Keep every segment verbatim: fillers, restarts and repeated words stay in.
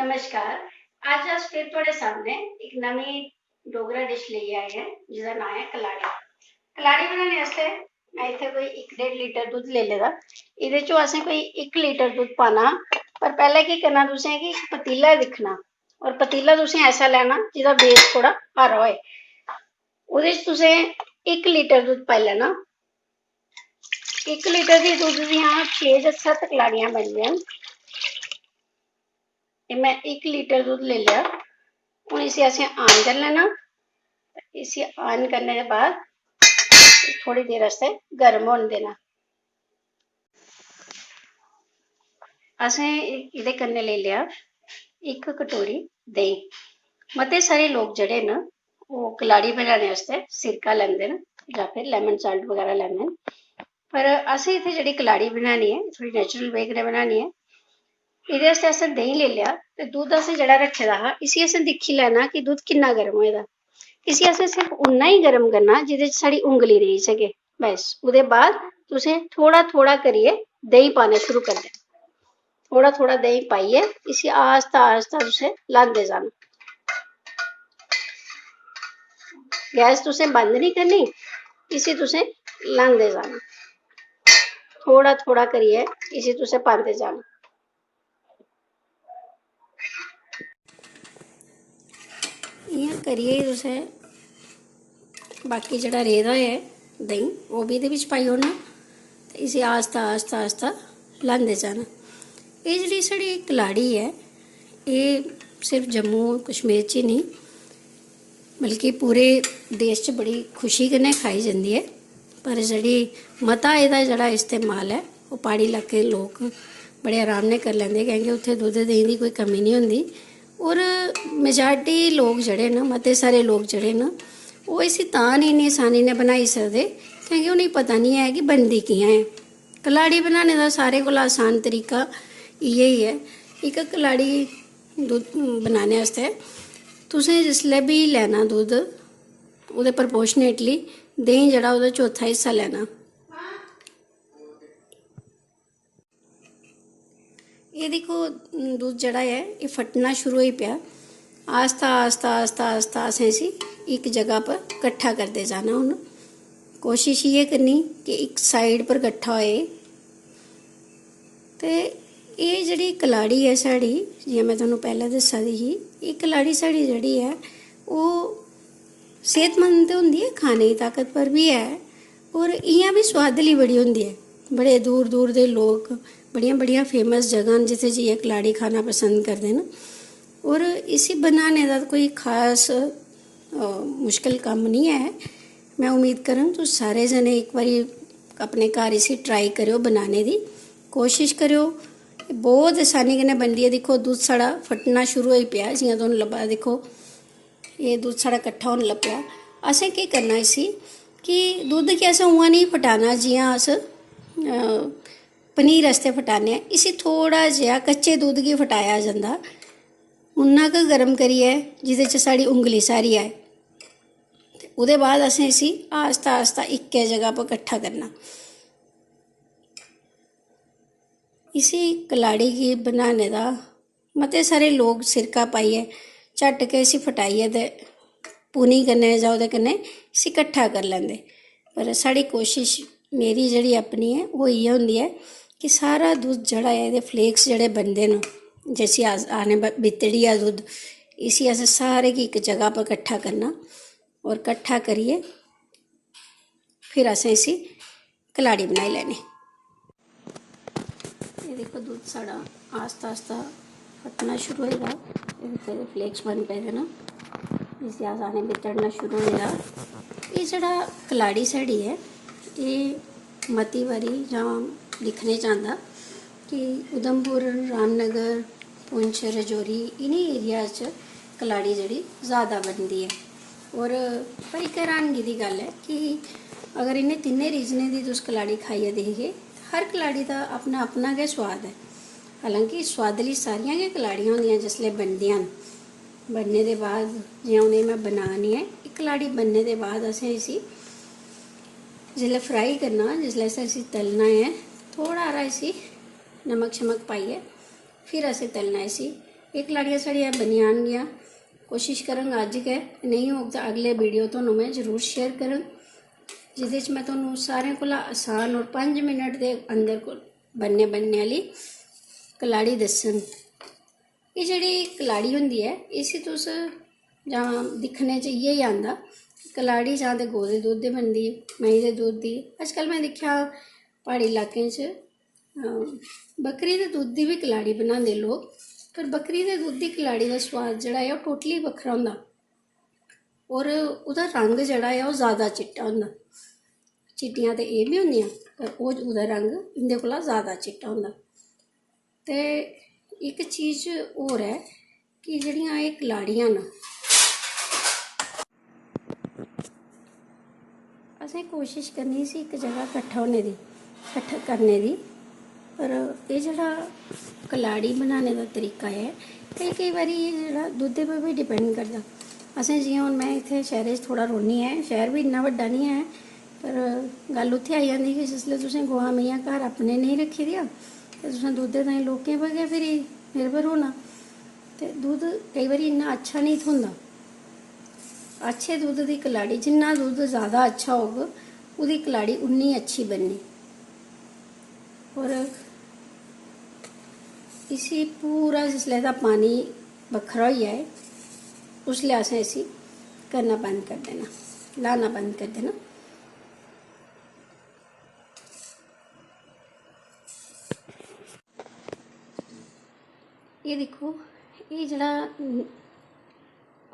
नमस्कार, अज्ज अस फिर थुआढ़े सामने इक नमीं डोगरा डिश लेइयै आए आं, जिसदा नांऽ ऐ कलाड़ी। कलाड़ी बनाने आस्तै में इत्थै कोई इक डेढ़ लीटर दुद्ध लेई लेदा। एह्दे चों असें कोई इक लीटर दुद्ध पाना, पर पैह्लें केह् करना, तुसें कि इक पतीला दिक्खना, और पतीला तुसें ऐसा लैना जेह्दा बेस थोह्ड़ा भारा होए। ओह्दे च तुसें इक लीटर दुद्ध पाई लैना। इक लीटर दी दुद्ध दियां छे जां सत्त कलाड़ियां बनदियां न। एह् में इक लीटर दुद्ध लेई लेआ। हून इसी असें on करी लैना। इसी on करने दे बाद थोह्ड़ी देर आस्तै गर्म होन देना। असें एह्दे कन्नै लेई लेआ इक कटोरी देहीं। मते सारे लोक जेह्ड़े न, ओह् कलाड़ी बनाने आस्तै सिरका लैंदे न जां फिर lemon salt बगैरा लैंदे न, पर असें इत्थै जेह्ड़ी कलाड़ी बनानी ऐ, थोह्ड़ी natural way कन्नै बनानी ऐ। एह्दे आस्तै असें देहीं लेई लेआ ते दुद्ध असें जेह्ड़ा रक्खे दा हा, इसी असें दिक्खी लैना कि दुद्ध किन्ना गर्म होए दा। इसी असें सिर्फ उन्ना ही गर्म करना जेह्दे च साढ़ी उंगली रेही सकै। बस, ओह्दे बाद तुसें थोह्ड़ा थोह्ड़ा करियै देहीं पाना शुरू करी देना। थोह्ड़ा थोह्ड़ा देहीं पाइयै इसी आस्ता आस्ता तुसें ल्हांदे जाना। गैस तुसें बंद निं करनी, इसी तुसें ल्हांदे जाना। थोह्ड़ा थोह्ड़ा करियै इसी तुसें पांदे जाना। इ'यां करियै तुसें बाकी जेह्ड़ा रेह्दा ऐ देहीं, ओह् बी एह्दे बिच पाई ओड़ना ते इसी आस्ता, आस्ता, आस्ता ल्हांदे जाना। एह् जेह्ड़ी साढ़ी कलाड़ी ऐ, एह् सिर्फ जम्मू कश्मीर च ही नेईं, बल्कि पूरे देश च बड़ी खुशी कन्नै खाई जंदी ऐ। पर जेह्ड़ी मता एह्दा जेह्ड़ा इस्तेमाल ऐ, ओह् प्हाड़ी लाके दे लोक बड़े आराम नै करी लैंदे, कैंह् कि उत्थै दुद्ध देहीं दी कोई कमी निं होंदी। होर majority लोक जेह्ड़े न, मते सारे लोक जेह्ड़े न, ओह् इसी तां निं इन्नी असानी नै बनाई सकदे, कैंह् कि उ'नेंगी पता निं ऐ कि बनदी कि'यां ऐ। कलाड़ी बनाने दा सारें कोला असान तरीका इ'यै ऐ। इक कलाड़ी दुद्ध बनाने आस्तै तुसें जिसलै बी लैना दुद्ध, ओह्दे proportionately देहीं जेह्ड़ा ओह्दा चौथा हिस्सा लैना। एह् दिक्खो, दुद्ध जेह्ड़ा ऐ, एह् फटना शुरू होई पेआ। आस्ता, आस्ता, आस्ता, आस्ता असें इसी इक जगह पर कट्ठा करदे जाना। हून कोशिश इ'यै करनी कि इक side पर कट्ठा होए। ते एह् जेह्ड़ी कलाड़ी ऐ साढ़ी, जि'यां में तुहानू पैह्लें दस्सा दी ही, एह् कलाड़ी साढ़ी जेह्ड़ी ऐ, ओह् सेह्तमंद ते होंदी ऐ, खाने गी ताकतवर बी ऐ, होर इ'यां बी सोआदली बड़ी होंदी ऐ। बड़े दूर दूर दे लोक, बड़ियां बड़ियां famous जगह न, जित्थै जाइयै कलाड़ी खाना पसंद करदे न। होर इसी बनाने दा कोई खास, अ, मुश्कल कम्म निं ऐ। में उम्मीद करङ, तुस सारे जने इक बारी अपने घर इसी try करेओ बनाने दी कोशश करेओ। एह् बौह्त असानी कन्नै बनदी ऐ। दिक्खो, दुद्ध साढ़ा फटना शुरू होई पेआ, जि'यां तुहानू लब्भा दा। दिक्खो, एह् दुद्ध साढ़ा कट्ठा होन लग्गेआ। असें केह् करना इसी कि दुद्ध गी असें उ'आं निं फटाना जि'यां अस, अ, पनीर आस्तै फटाने आं। इसी थोह्ड़ा जेहा कच्चे दुद्ध गी फटाया जंदा, उन्ना गै गर्म करियै जेह्दे च साढ़ी उंगली सारी आए। ते ओह्दे बाद असें इसी आस्ता आस्ता इक्कै जगह पर कट्ठा करना। इसी कलाड़ी गी बनाने दा मते सारे लोक सिरका पाइयै झट्ट गै इसी फटाइयै ते पुनी कन्नै जां ओह्दे कन्नै इसी कट्ठा करी लैंदे। पर साढ़ी कोशश, मेरी जेह्ड़ी अपनी ऐ, ओह् इ'यै होंदी ऐ कि सारा दुद्ध जेह्ड़ा ऐ, एह्दे flakes जेह्ड़े बनदे न, जिसी अस आखने ब-, बितड़िया दुद्ध, इसी असें सारे गी इक जगह पर कट्ठा करना। होर कट्ठा करियै फिर असें इसी कलाड़ी बनाई लैनी। एह् दिक्खो, दुद्ध साढ़ा आस्ता आस्ता फटना शुरू होई दा। एह् दिक्खो, एह्दे flakes बनी पेदे न, जिसी अस आखने बितड़ना शुरू होई दा। एह् जेह्ड़ा कलाड़ी साढ़ी ऐ, एह् मती बारी जां दिक्खने च आंदा कि उधमपुर, रामनगर, पुंछ, रजौरी, इ'नें areas च कलाड़ी जेह्ड़ी ज़्यादा बनदी ऐ। होर पर इक हैरानगी दी गल्ल ऐ कि अगर इ'नें तिन्नें region दी तुस कलाड़ी खाइयै दिखगे, हर कलाड़ी दा अपना अपना गै सोआद ऐ। हालांकि सोआदली सारियां गै कलाड़ियां होंदियां जिसलै बनदियां न। बनने दे बाद, जि'यां हून एह् में बना नी ऐ, एह् कलाड़ी बनने दे बाद असें इसी जिसलै fry करना, जिसलै असें इसी तलना ऐ, थोह्ड़ा हारा इसी नमक शमक पाइयै फिर असें तलना इसी। एह् कलाड़ियां साढ़ियां बनी जान गियां। कोशिश करङ अज्ज गै, नेईं होग तां अगले वीडियो तुहानू में जरूर शेयर करङ, जेह्दे च में तुहानू सारें कोला आसान और पंज मिनट दे अंदर को-, बनने बनने आह्ली कलाड़ी दस्सङ। एह् जेह्ड़ी कलाड़ी होंदी ऐ, इसी तुस जां दिक्खने च इ'यै आंदा, कलाड़ी जां ते गौ दे दुद्ध दी बनदी, मेहीं दे दुद्ध दी। अजकल्ल में दिक्खेआ प्हाड़ी लाकें च, अ, बकरी दे दुद्ध दी बी कलाड़ी बनांदे लोक, पर बकरी दे दुद्ध दी कलाड़ी दा सोआद जेह्ड़ा ऐ, ओह् totally बक्खरा होंदा। और ओह्दा रंग जेह्ड़ा ऐ, ओह् जैदा चिट्टा होंदा। चिट्टियां ते एह् बी होंदियां, पर ओह्, ओह्दा रंग इं'दे कोला जैदा चिट्टा होंदा। ते इक चीज होर ऐ कि जेह्ड़ियां एह् कलाड़ियां न, असें कोशिश करनी इसी इक जगह कट्ठा होने दी, कट्ठा करने दी। पर एह् जेह्ड़ा कलाड़ी बनाने दा तरीका ऐ, एह् केईं बारी एह् जेह्ड़ा दुद्धै पर बी depend करदा। असें जि'यां हून में इत्थै शैह्रै च थोह्ड़ा रौह्न्नी ऐं, शैह्र बी इन्ना बड्डा निं ऐ, पर गल्ल उत्थै आई जंदी कि जिसलै तुसें गवां मेहियां घर अपने नेईं रक्खी दियां ते तुसें दुद्धै ताईं लोकें पर गै फिरी निर्भर होना। ते दुद्ध केईं बारी इन्ना अच्छा नेईं थ्होंदा। अच्छे दुद्ध दी कलाड़ी, जिन्ना दुद्ध जैदा अच्छा होग, ओह्दी कलाड़ी उन्नी अच्छी बननी। और इसी पूरा जिसलै एह्दा पानी बक्खरा होई जाए, उसलै असें इसी करना बंद करी देना, ल्हाना बंद करी देना। एह् दिक्खो, एह् जेह्ड़ा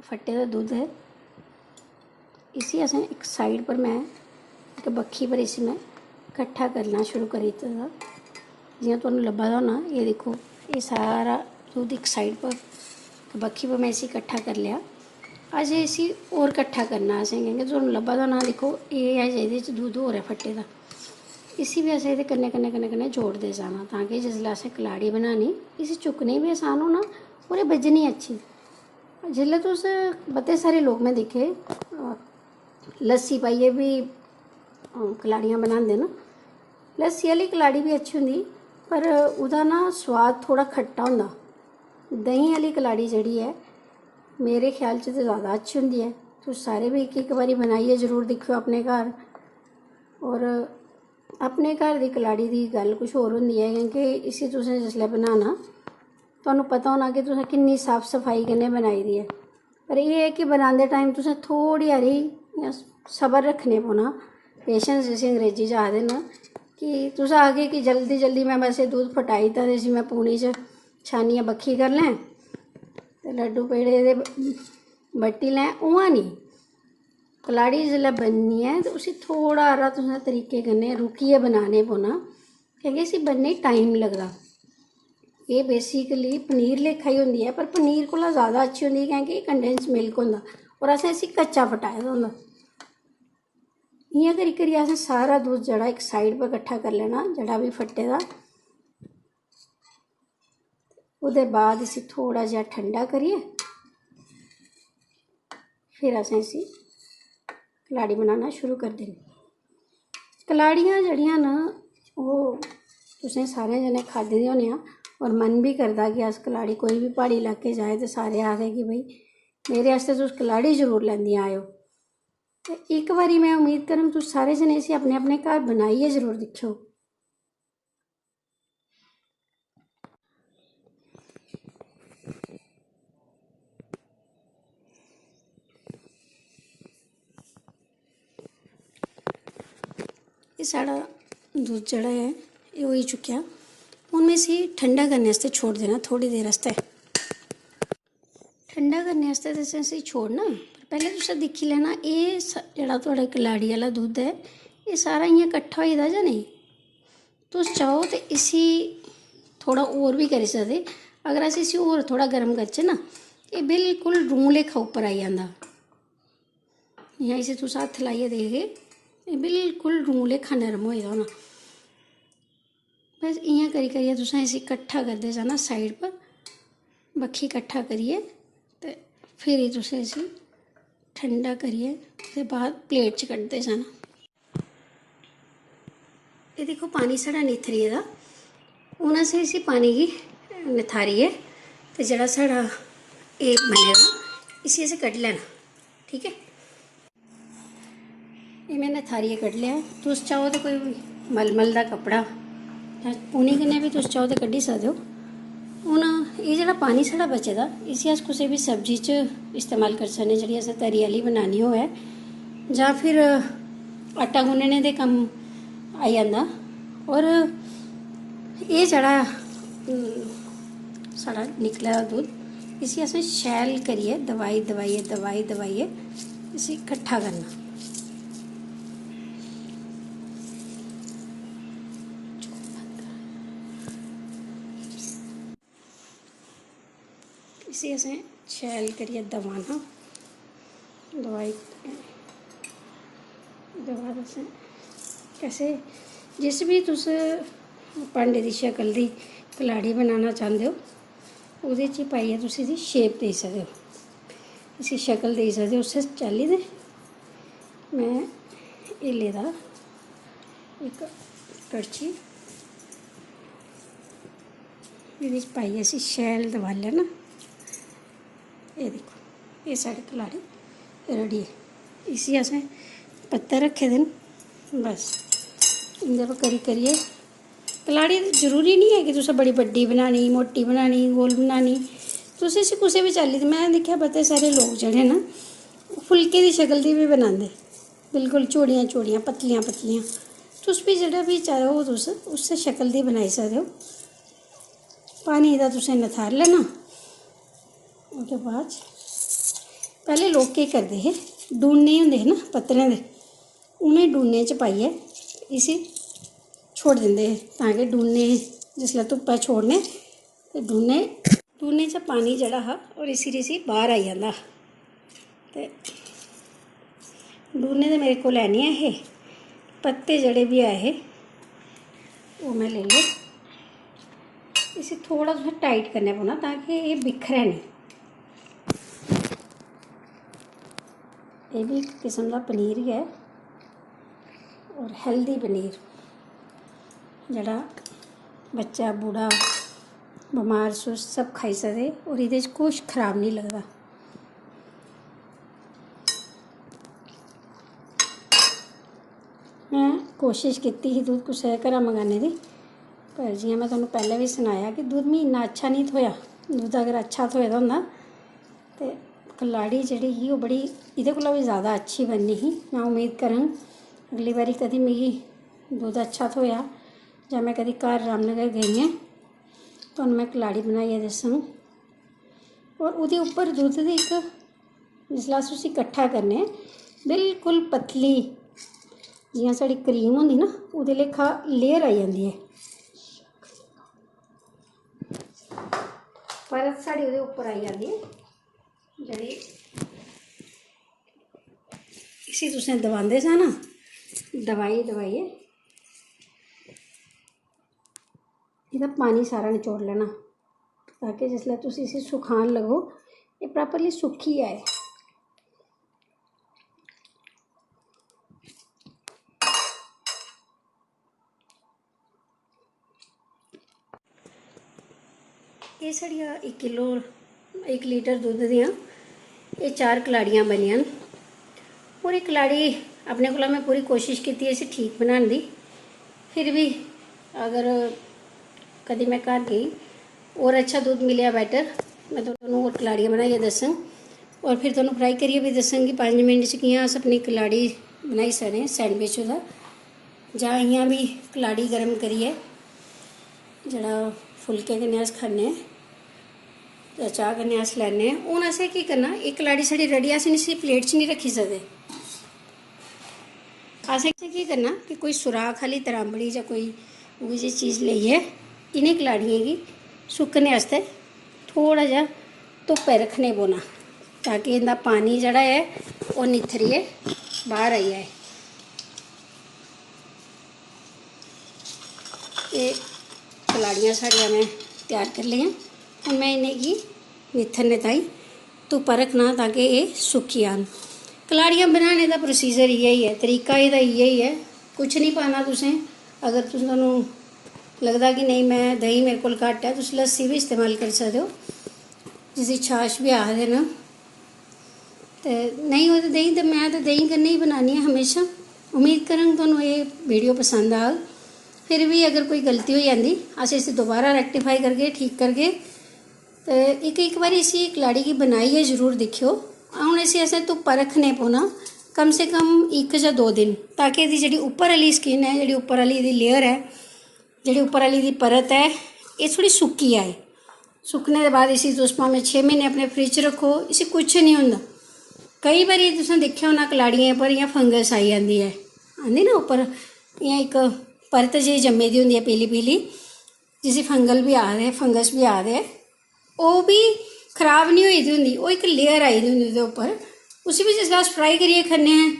फट्टे दा दुद्ध ऐ, इसी असें इक side पर, में इक बक्खी पर इसी में कट्ठा करना शुरू करी दित्ते दा। जि'यां तुहानू लब्भा दा होना, एह् दिक्खो, एह् सारा दुद्ध इक side पर, इक बक्खी पर में इसी कट्ठा करी लेआ। अजें इसी होर कट्ठा करना असें, क्योंकि तुहानू लब्भा दा होना, दिक्खो, एह् ऐ जेह्दे च दुद्ध होर ऐ फट्टे दा। इसी बी असें एह्दे कन्नै, कन्नै, कन्नै, कन्नै जोड़दे जाना, तां कि जिसलै असें कलाड़ी बनानी, इसी चुक्कने गी बी असान होना और एह् बज्जनी अच्छी। जिसलै तुस, बड़े सारे लोक में दिक्खे, अ, लस्सी पाइयै बी, अ, कलाड़ियां बनांदे न। लस्सी आह्ली कलाड़ी बी अच्छी होंदी, पर ओह्दा ना सोआद थोह्ड़ा खट्टा होंदा। देहीं आह्ली कलाड़ी जेह्ड़ी ऐ, मेरे ख्याल च ते जैदा अच्छी होंदी ऐ। तुस सारे बी इक, इक बारी बनाइयै जरूर दिक्खेओ अपने घर। और अपने घर दी कलाड़ी दी गल्ल कुछ होर होंदी ऐ, क्योंकि इसी तुसें जिसलै बनाना, तुहानू पता होना कि तुसें किन्नी साफ सफाई कन्नै बनाई दी ऐ। पर एह् ऐ कि बनांदे time तुसें थोह्ड़ी हारी इ'यां सबर रक्खने पौना, patience जिसी अंग्रेजी च आखदे न, कि तुस आखगे कि जल्दी जल्दी में बस एह् दुद्ध फटाई दित्ता ते इसी में पूनी च छानियै बक्खी करी लैं ते लड्डू पेड़े दे बट्टी लैं, उ'आं निं। कलाड़ी जिसलै बननी ऐ ते उसी थोह्ड़ा हारा तुसें तरीके कन्नै रुकियै बनाने पौना, क्योंकि इसी बनने गी time लगदा। एह् basically पनीर लेखा ही होंदी ऐ, पर पनीर कोला जैदा अच्छी होंदी ऐ, क्योंकि एह् condense milk होंदा और असें इसी कच्चा फटाए दा होंदा। इ'यां करी करियै असें सारा दुद्ध जेह्ड़ा इक side पर कट्ठा करी लैना, जेह्ड़ा बी फट्टे दा। ओह्दे बाद इसी थोह्ड़ा जेहा ठंडा करियै फिर असें इसी कलाड़ी बनाना शुरू करी देनी। कलाड़ियां जेह्ड़ियां न, ओह् तुसें सारें जनें खाद्धी दियां होनियां, और मन बी करदा कि अस कलाड़ी, कोई बी प्हाड़ी लाके जाए ते सारे आखदे कि "भाई, मेरे आस्तै तुस कलाड़ी जरूर लैंदियां आएओ।" ते इक बारी में उम्मीद करङ तुस सारे जने इसी अपने अपने घर बनाइयै जरूर दिक्खेओ। एह् साढ़ा दुद्ध जेह्ड़ा ऐ, एह् होई चुकेआ। हून में इसी ठंडा करने आस्तै छोड़ी देना थोह्ड़ी देर आस्तै। ठंडा करने आस्तै ते असें इसी छोड़ना, पर पैह्लें तुसें दिक्खी लैना, एह् स-, जेह्ड़ा थुआढ़ा कलाड़ी आह्ला दुद्ध ऐ, एह् सारा इ'यां कट्ठा होई दा जां नेईं? तुस चाहो ते इसी थोह्ड़ा होर बी करी सकदे। अगर अस इसी होर थोह्ड़ा गर्म करचै ना, एह् बिल्कुल रूं लेखा उप्पर आई जंदा। इ'यां इसी तुस हत्थ लाइयै दिखगे, एह् बिल्कुल रूं लेखा नरम होए दा होना। बस इ'यां करी करियै तुसें इसी कट्ठा करदे जाना side पर, बक्खी कट्ठा करियै ते फिर तुसें इसी ठंडा करियै ओह्दे बाद plate च कड्ढदे जाना। एह् दिक्खो, पानी साढ़ा निथरी गेदा। हून असें इसी पानी गी नथारियै ते जेह्ड़ा साढ़ा एह् बने दा, इसी असें कड्ढी लैना। ठीक ऐ, एह् में नथारियै कड्ढी लेआ। तुस चाहो ते कोई मलमल दा कपड़ा जां ऊनी कन्नै बी तुस चाहो ते कड्ढी सकदे ओ। हून एह् जेह्ड़ा पानी साढ़ा बचे दा, इसी अस कुसै बी सब्जी च इस्तेमाल करी सकने, जेह्ड़ी असें तरी आह्ली बनानी होऐ, जां फिर आटा गुन्नने दे कम्म आई जंदा। होर एह् जेह्ड़ा, उम, साढ़ा निकले दा दुद्ध, इसी असें शैल करियै दबाई दबाइयै, दबाई दबाइयै इसी कट्ठा करना। इसी असें शैल करियै दबाना। दबाई, दबाई असें कैसे, जिस बी तुस भांडे दी शकल दी कलाड़ी बनाना चांह्दे ओ, ओह्दे च पाइयै तुस इसी शेप देई सकदे ओ, इसी शकल देई सकदे ओ। उस्सै चाल्ली दे में एह् लेदा इक कड़छी, एह्दे च पाइयै इसी शैल दबाई लैना। एह् दिक्खो, एह् साढ़ी कलाड़ी रेडी ऐ। इसी असें पत्तर रक्खे दे न, बस इं'दे पर करी करियै कलाड़ी जरूरी निं ऐ कि तुसें बड़ी बड्डी बनानी, मोटी बनानी, गोल बनानी। तुस इसी कुसै बी चाल्ली दी, में दिक्खेआ मते सारे लोक जेह्ड़े न, फुलके दी शकल दी बी बनांदे, बिल्कुल चौड़ियां चौड़ियां, पतलियां पतलियां। तुस बी जेह्ड़ा बी चाहो तुस उस्सै शकल दी बनाई सकदे ओ। पानी दा तुसें नथारी लैना। ओह्दे बाद च पैह्लें लोक केह् करदे हे, डूने होंदे हे ना पत्तरें दे, उ'नें डूनें च पाइयै इसी छोड़ी दिंदे हे, तां कि डूने जिसलै धुप्पा छोड़ने ते डूने, डूने च पानी जेह्ड़ा हा, ओह् रिसी रिसी बाह्र आई जंदा हा। ते डूने ते मेरे कोल है निं ऐ हे, पत्ते जेह्ड़े बी ऐ हे, ओह् में लेई ले। इसी थोह्ड़ा तुसें टाइट करना पौना, तां कि एह् बिखरै निं। एह् बी इक किस्म दा पनीर गै ऐ, होर हेल्दी पनीर, जेह्ड़ा बच्चा, बूढ़ा, बमार सुस्त सब खाई सकदे, होर एह्दे च कुछ खराब निं लगदा। में कोशश कीती ही दुद्ध कुसै घरा मंगाने दी, पर जि'यां में तुहानू पैह्लें बी सनाया कि दुद्ध मिगी इन्ना अच्छा निं थ्होएआ। दुद्ध अगर अच्छा थ्होए दा होंदा ते कलाड़ी जेह्ड़ी ही, ओह् बड़ी, एह्दे कोला बी जैदा अच्छी बननी ही। में उम्मीद करङ अगली बारी कदें मिगी दुद्ध अच्छा थ्होएआ जां में कदें घर रामनगर गेई आं, तुहानू में कलाड़ी बनाइयै दस्सङ। होर ओह्दे उप्पर दुद्ध दी इक, जिसलै अस उसी कट्ठा करने आं, बिल्कुल पतली, जि'यां साढ़ी क्रीम होंदी ना, ओह्दे लेखा लेयर आई जंदी ऐ। परत साढ़ी ओह्दे उप्पर आई जंदी ऐ, जेह्ड़ी इसी तुसें दबांदे जाना, दबाई दबाइयै एह्दा पानी सारा नचोड़ी लैना, ताकि जिसलै तुस इसी सुखान लगो, एह् properly सुक्की जाए। एह् साढ़ियां इक किलो, इक लीटर दुद्ध दियां एह् चार कलाड़ियां बनियां न। होर एह् कलाड़ी अपने कोला में पूरी कोशश कीती इसी ठीक बनाने दी, फिर बी अगर कदें में घर गेई होर अच्छा दुद्ध मिलेआ better, में तुहानू होर कलाड़ियां बनाइयै दस्सङ। होर फिर तुहानू fry करियै बी दस्सङ कि पंज मिंट च कि'यां अस अपनी कलाड़ी बनाई सकने आं sandwich दा, जां इ'यां बी कलाड़ी गर्म करियै जेह्ड़ा फुल्के कन्नै अस खन्ने आं जां चाह् कन्नै अस लैन्ने आं। हून असें केह् करना, एह् कलाड़ी साढ़ी ready, अस इसी plate च निं रक्खी सकदे। असें केह् करना कि कोई सुराख आह्ली त्रांबड़ी जां कोई उ'ऐ जेही चीज लेइयै इ'नें कलाड़ियें गी सुक्कने आस्तै थोह्ड़ा जेहा धुप्पै रक्खने पौना, ताकि इं'दा पानी जेह्ड़ा ऐ ओह् निथरियै बाह्र आई जाए। एह् कलाड़ियां साढ़ियां में त्यार करी लेइयां। हून में इ'नेंगी निथरने ताईं धुप्पा रक्खना, ताकि एह् सुक्की जान। कलाड़ियां बनाने दा procedure इ'यै ही ऐ, तरीका एह्दा इ'यै ही ऐ। कुछ निं पाना तुसें। अगर तुस, तुहानू लगदा कि नेईं, में, देहीं मेरे कोल घट्ट ऐ, तुस लस्सी बी इस्तेमाल करी सकदे ओ। जिसी छाछ बी आखदे न। ते नेईं होऐ ते देहीं, ते में ते देहीं कन्नै ही बनानी आं म्हेशां। उम्मीद करङ तुहानू एह् video पसंद आग। फिर बी अगर कोई गलती होई जंदी, अस इसी दोबारा rectify करगे, ठीक करगे। ते इक, इक बारी इसी कलाड़ी गी बनाइयै जरूर दिक्खेओ। हून इसी असें धुप्पा रक्खने पौना कम से कम इक जां दो दिन, ताकि एह्दी जेह्ड़ी उप्पर आह्ली skin ऐ, जेह्ड़ी उप्पर आह्ली एह्दी layer ऐ, जेह्ड़ी उप्पर आह्ली दी परत ऐ, एह् थोह्ड़ी सुक्की जाए। सुक्कने दे बाद इसी तुस भामें छे म्हीने अपने fridge च रक्खो, इसी कुछ निं होंदा। केईं बारी तुसें दिक्खेआ होना कलाड़ियें पर इ'यां fungus आई जंदी ऐ, आंदी ना उप्पर इ'यां इक परत जेही जम्मी दी होंदी ऐ पीली पीली, जिसी fungal बी आखदे, fungus बी आखदे। ओह् बी खराब निं होई दी होंदी, ओह् इक layer आई दी होंदी ओह्दे उप्पर। उसी बी जिसलै अस fry करियै खन्ने आं,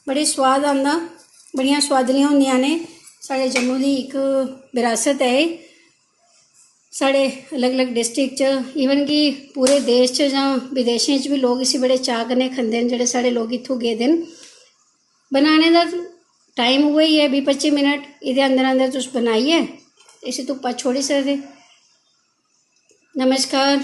बड़ी सोआद आंदा, बड़ियां सोआदलियां होंदियां न। साढ़े जम्मू दी इक बरासत ऐ एह्। साढ़े अलग-अलग district च, even कि पूरे देश च जां विदेशें च बी लोक इसी बड़े चाऽ कन्नै खंदे न, जेह्ड़े साढ़े लोक इत्थूं गेदे न। बनाने दा time उ'ऐ ऐ, बीह् पच्ची minute, एह्दे अंदर अंदर तुस बनाइयै इसी धुप्पा छोड़ी सकदे। नमस्कार,